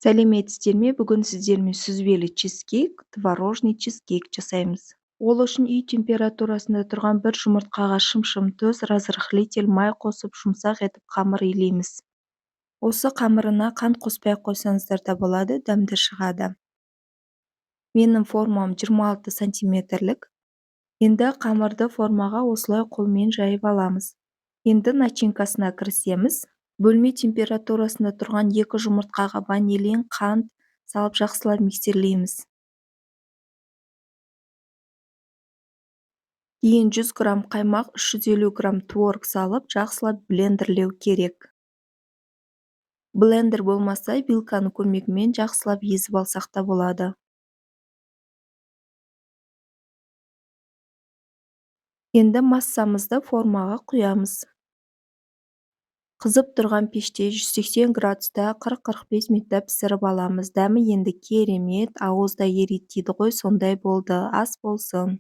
Сәлеметсіздер ме? Бүгін сіздермен сүзбелі чизкейк, творожный чизкейк жасаймыз. Ол үшін үй температурасында тұрған бір жұмыртқаға шымшым тұз, разрыхлитель, май қосып, жұмсақ етіп қамыр илейміз. Осы қамырына қант қоспай қойсаңыздар да болады, дәмді шығады. Менің формам 26 сантиметрлік. Енді қамырды формаға осылай қолмен жайып аламыз. Енді начинкасына кірісеміз. Бөлме температурасында тұрған 2 жұмыртқаға ванилин, қант салып жақсылап миксерлейміз. Кейін 100 грамм қаймақ, 350 грамм творог салып, жақсылап блендерлеу керек. Блендер болмаса, вилканың көмегімен жақсылап езіп алсақ та болады. Енді массамызды формаға құямыз. Қызып тұрған пеште 180 градуста 40-45 минутта пісіріп аламыз. Дәмі енді керемет, ауызда ериді дейді ғой, сондай болды. Ас болсын!